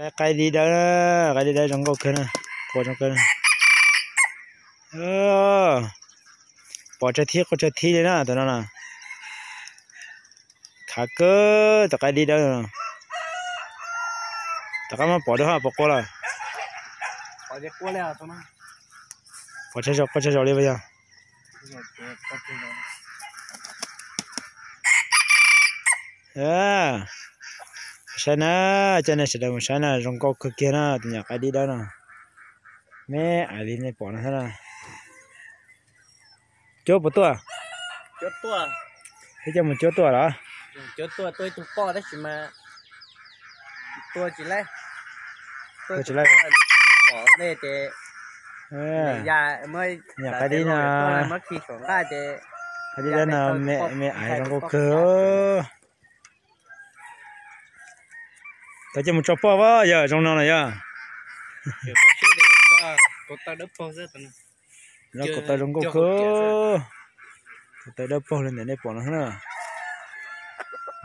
Qaib dib dawb, qaib dib dawb zoo nkauj kawg na, qua zoo kawg na. Pom tsawg thib qua tsawg thib li na, tus no na. Khav kawg tus qaib dib dawb no. Tom qab muab pom dua ha, pom qua lawm. Pom tsawg zaus qua tsawg zaus li puas yog? Saib na, coj nej sawv daws mus saib na, zoo nkauj kawg kiag na, tus nyuam qaib dib dawb no. Me ais li nej pom no thiab na. Cuab puas tuaj? Peb coj mus cuab tuaj los? Tua ib tug poj tab sis mas tua tsis laib. Tua tsis laib. Nyuam qaib dib no, qaib dib dawb no me ais zoo nkauj kawg. Tau coj mus tso poj as, yog zoo no los yog. Kaus taw zoo nkauj kawg. Kaus taw dawb paug li ntawm nej pom no na.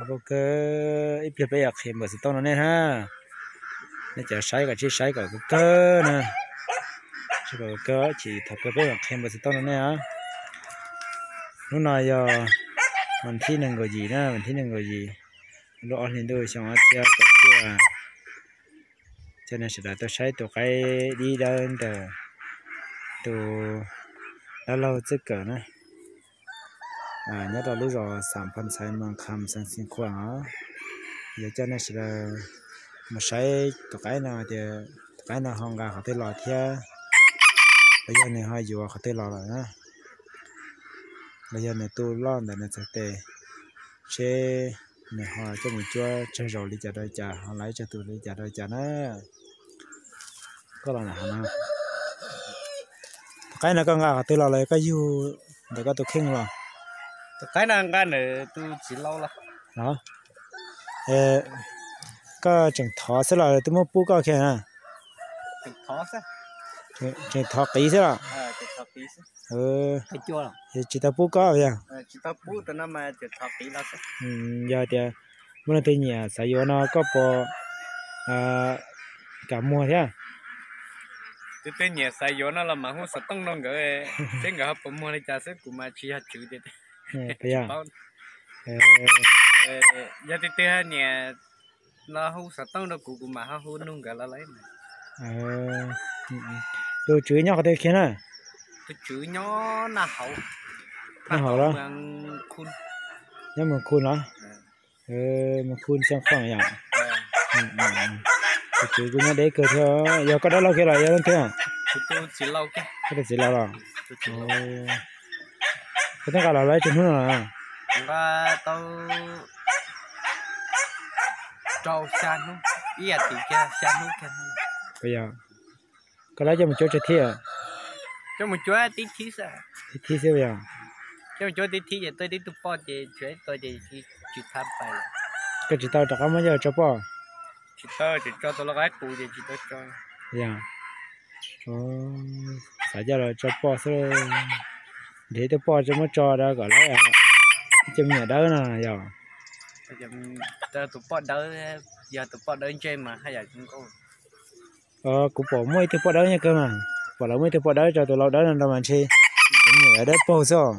Zoo nkauj kawg, ib pliag peb yuav qhia npawb xov tooj rau nej na. Nej cov saib kom tsij saib kom kawg kawg na. Saib kom kawg, tsis thaum kawg peb yuav qhia npawb xov tooj rau nej os. Hnub no yog vas thib nees nkaum yim na, vas thib nees nkaum yim, lub ob hlis ntuj xyoo ob txhiab kaum cuaj. Coj nej sawv daws tuaj saib tus qaib dib dawb ntawm tus dab laug Txwj Kawm na, nyob rau lub zos Xam Phas Xais, Mas Kham, xeev Xeev Khuam os. Yog coj nej sawv daws mus saib tus qaib no tias tus qaib no ho nqa qhov twg los thiab, los yog nws ho yuav qhov twg los lawm na, los yog nws tu loj ntawm nws txhais tes, seb nws ho coj mus cuab tsawg zaus li cas rau li cas, ho laiv tsawg tus li cas rau li cas na. Koj los na, tus qaib no koj nqa qhov twg los, los koj yug ntawm koj tus kheej los? Tus qaib no nqa ntawm tus txiv laus los. Koj tseem thov xwb los twb muab pub koj kiag na? Tseem thov qiv xwb los? Tsis tau pub koj yog? Yog tias muaj leej twg nyiam xav yuav no koj puas kam muag thiab? Tus twg nyiam xav yuav no los mam hu xov tooj rau nkawd, seb nkawd ho puas muag li cas xwb, kuv mas tsis yog tswv tiag. Yog tus twg nyiam los hu xov tooj rau kuv, kuv mam ho hu nug nkawd los lawm. Tus tswv nyob qhov twg kiag na? Tus tswv nyob Naj Hauv. Naj Hauv los? Nyob Moos Khu los? Moos Khu Xeev Khuam yom. Tus tswv kuj nyob deb kawg thiab. Yog koj dab laug kiag los yog leej twg? Koj tus txiv laus los? Koj twb nqa los lawm tsawg hnub no? Nqa tau rau xya hnub, ib yam tim kiag xya hnub kiag. Koj lawv coj mus cuab tsawg thib? Coj mus cuab tib thib xwb. Tib thib xwb yog? Coj mus cuab tib thib ces tuaj tib tug poj ces tshuav ib tug ces tsis tau pais. Koj tsis tau rov qab muab coj tso poj? Tsis tau, tsis tso, tus lau qaib qus ces tsis tau tso. Yog, xav coj los tso poj xwb. Nrhiav ib tug poj muab tso rau kom lawv ib co me nyuam dawb no yog. Tus poj dawb, yog tus poj dawb ntsej mas haj yam zoo nkauj. Kuv pom muaj ib tug poj dawb nyob kawg mas, pom lawv muaj ib tug poj dawb tso, tus lau dawb no nrog mas ntshe cov me nyuam dawb paug xwb os.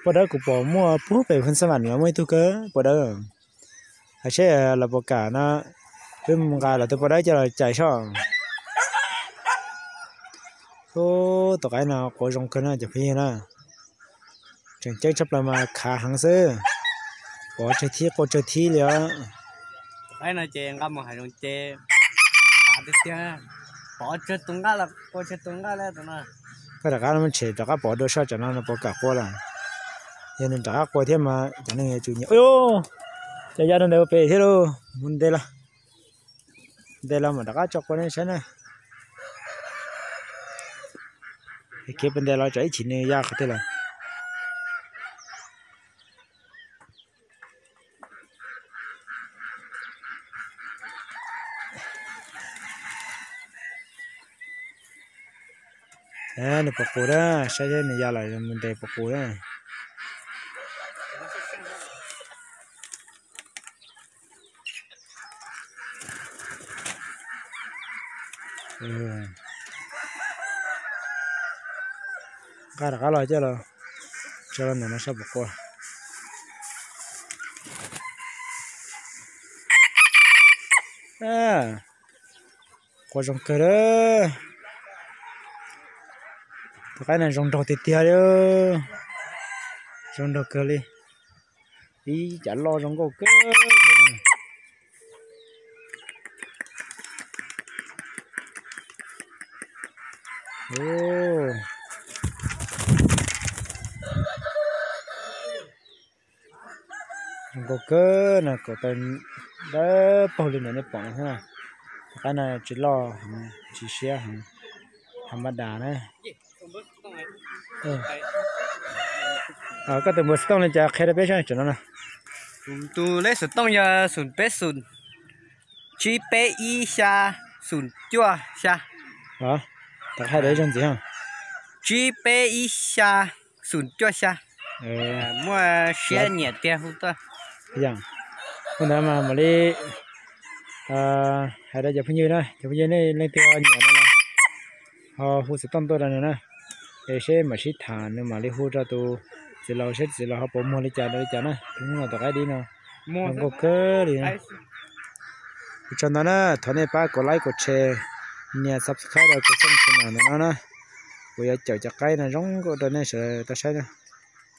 Poj dawb kuv pom muaj puag pem Phoos Xas Vam los muaj ib tug kawg poj dawb. Hais seb los puas kam no, wb mus nqa los tus poj dawb coj los cais soj. Ub, tus qaib no quav zoo kawg na cov phooj ywg na. Tseem ceeb tshaj plaws mas khav heev xwb. Pov tsawg thib qua tsawg thib li os. Qaib no ces nqa mus hav zoov ces khav tiag tiag. Pov tsawg tus nqaj los qua tsawg tus nqaj li tus no. Koj rov qab muab tshem rov qab pov dua soj tsam no nws puas kam qua lawm. Yog nws rov qab qua thiab mas cov neeg yuav tsum nyiam. Ua, cov ya rau ntawd ua pem thiab lauj. Mus nte los, nte los mam rov qab tso qua nej saib na. Khiav pem nte los tsam ib chim nws ya qhov twg lawm. Nws puas qus na, saib seb nws ya lawm mus ntes puas qus na. Nqa rov qab los coj los tso rau ntawm no saib puas qua. Qua zoo kawg lawm. Tus qaib no zoo nraug tiag tiag li. Zoo nraug kawg li. Ib cov loj zoo nkauj kawg. Zoo nkauj kawg no, kaum tawv dawb paug li ntawm nej pom no xwb na. Tus qaib no tsis loj heev, tsis siab heev, tham ma das na. Koj tus npawb xov tooj li cas qhia rau peb saib tseem no na. Tus lej xov tooj yog xoom peb xoom, tsib peb ib xya, xoom cuaj xya. Rov hais dav ib zaug ntxiv. Tsib peb ib xya, xoom cuaj xya. Muaj siab nyiam tiag hu tuaj. Ua ntawd mas mam li hais rau cov phooj ywg na, cov phooj ywg nej leej twg nyiam no los ho hu xov tooj tuaj rau nws na. Es seb mam sib tham nws mam li hu rau tus txiv laus seb txiv laus ho puas muag li cas rau li cas na. Tus hnub no tus qaib dib no zoo nkauj kawg li na. Ua tsaug ntau na, thov nej pab kom like kom share, nias subscribe rau kuv channel ntawm no na. Kuv yuav caum cov qaib no zoo nkauj rau nej sawv daws tau saib na.